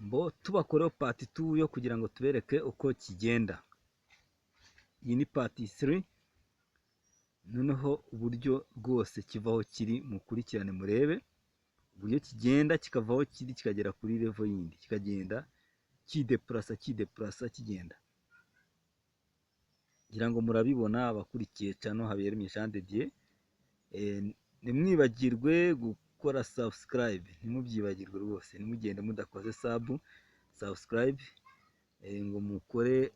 Mbo tubakoreho part 2 yo kugira ngo tubereke uko kigenda. Iyi ni part 3, noneho uburyo rwose kivaho kiri, mukurikirane murebe uburyo kigenda kikavaho kiri kikagera kuri level yindi, kikagenda kidepurasa kidepurasa kigenda. Ngira ngo murabibona abakurikiye channel Habiyaremye Jean de Dieu. Ntimwibagirwe gukora subscribe, ntimubyibagirwe rwose, ntimugende mudakoze subscribe, ngo mukore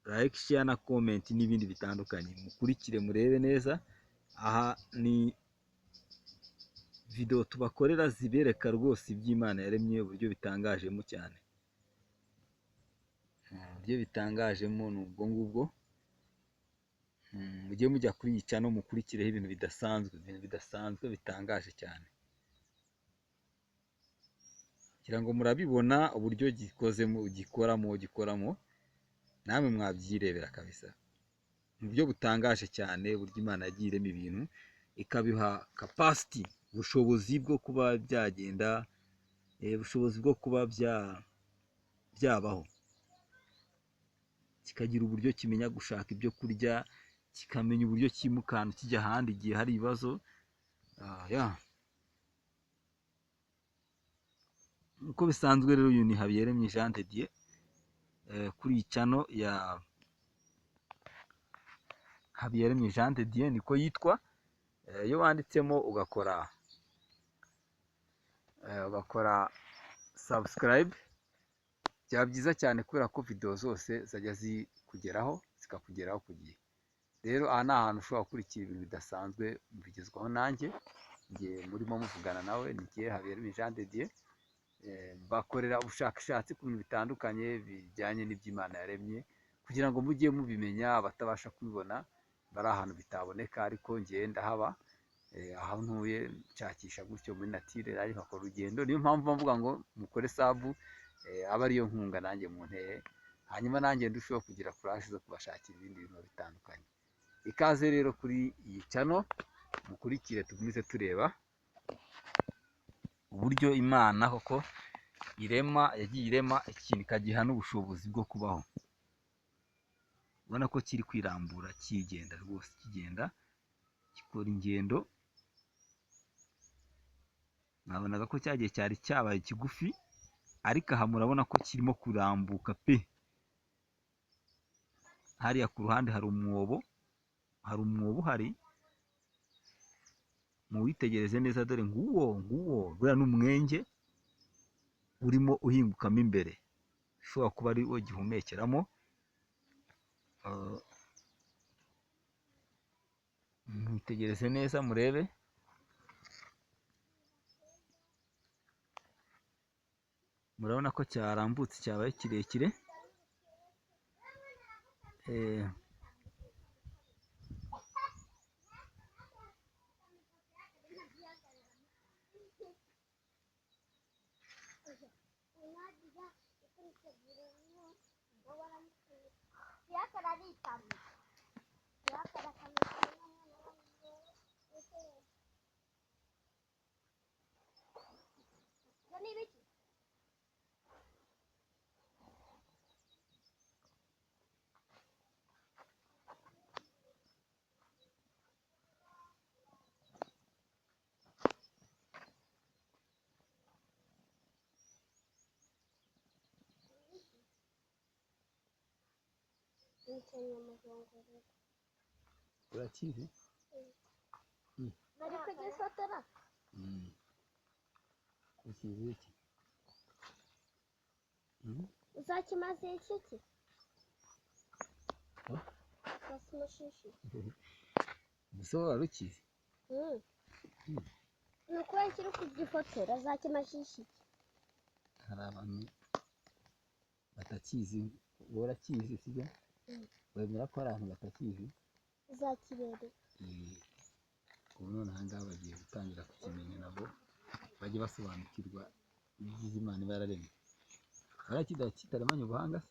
like, share na comment n'ibindi bitandukanye. Mukurikire murebe neza. Aha ni video tubakorera zibereka rwose iby'Imana yaremye, uburyo bitangajemo cyane. Uburyo bitangajemo ni ubwo ngubwo. Mujye mujya kuri iyi channel mukurikireho ibintu bidasanzwe, ibintu bidasanzwe bitangaje cyane. Ngira ngo murabibona uburyo gikozemo, gikoramo, namwe mwabyirebera kabisa. Mu buryo butangaje cyane, uburyo Imana yagiye irema ibintu ikabiha capacity, ubushobozi bwo kuba byagenda, ubushobozi bwo kuba byabaho, kikagira uburyo kimenya gushaka ibyo kurya, kikamenya uburyo cyimuka ahantu kijya ahandi igihe hari ibibazo. Uko bisanzwe rero, uyu ni Habiyaremye Jean de Dieu, kuri iyi channel ya Habiyaremye Jean de Dieu niko yitwa. Iyo wanditsemo ugakora subscribe, byaba byiza cyane kubera ko video zose zajya zikugeraho, zikakugeraho ku gihe. Rero aha ni ahantu ushobora gukurikira ibintu bidasanzwe, bigezwaho nanjye, njye murimo muvugana nawe ni njye Habiyaremye Jean de Dieu. Bakorera ubushakashatsi ku bintu bitandukanye bijyanye n'iby'Imana yaremye, kugira ngo mujye mubimenya. Abatabasha kubibona bari ahantu bitaboneka, ariko njye ndahaba, aho ntuye nshakisha gutyo muri nature, nanjye nkakora urugendo. Niyo mpamvu mvuga ngo mukore sub, aba ariyo nkunga nanjye munteye, hanyuma nanjye ndusheho kugira courage zo kubashakira ibindi bintu bitandukanye. Ikaze rero kuri iyi channel, mukurikire tugumize tureba uburyo Imana koko irema, yagiye irema ikintu ikagiha n'ubushobozi bwo kubaho. Ubona ko kiri kwirambura kigenda rwose, kigenda gikora ingendo. Mwabonaga ko cyagiye cyari cyabaye kigufi, ariko aha murabona ko kirimo kurambuka pe. Hariya ku ruhande hari umwobo, hari umwobo uhari, muwitegereze neza. Dore nguwo, nguwo buriya ni umwenge urimo uhingukamo imbere, ushobora kuba ari wo gihumekeramo. Mwitegereze neza murebe. Murabona ko cyarambutse, cyabaye kirekire. Urakizi? Bari kugifotora. Ukizi iki? Uzakimaze iki? Gusa warukizi? Ni ukubera kiri kugifotora, azakimashisha iki? Hari abantu batakizi, urakizi sibyo? Wemera ko hari abantu batakizi? Uzakibereka. Ubu none aha ngaha bagiye gutangira kukimenya, nabo bajye basobanukirwa ibyiza Imana iba yararemye. Kitaremanye ubuhanga se?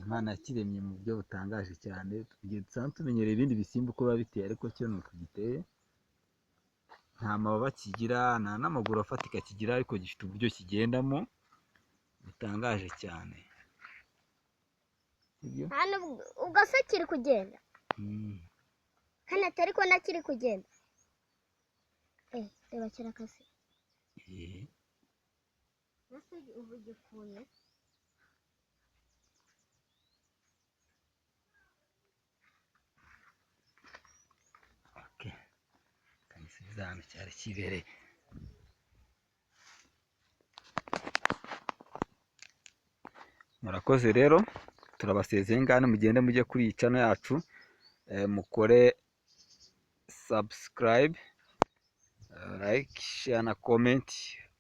Imana yakiremye mu buryo butangaje cyane. Tugiye dusanzwe tumenyereye ibindi bisimba uko biba biteye, ariko cyo ni uku giteye. Nta mababa kigira, nta n'amaguru afatika kigira, ariko gifite uburyo kigendamo. Butangaje cyane. Sibyo? Nta nubwo ubwo se kiri kugenda. Kandi atari ko kiri kugenda. Reba kirakase. Nase ubu gikuye. Okay. Kanyisubiza ahantu cyari kibereye. Murakoze rero, turabasezeye ngane mugende mujye kuri iyi channel yacu, mukore subscribe, like, share na comment.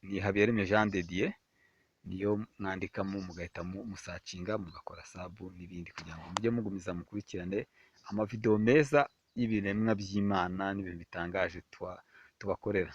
Ni Habiyaremye Jean de Dieu, niyo mwandikamo mugahita musacinga mugakora sub n'ibindi kugira ngo mujye mugumiza mukurikirane amavideo meza y'ibiremwa by'Imana n'ibintu bitangaje tubakorera.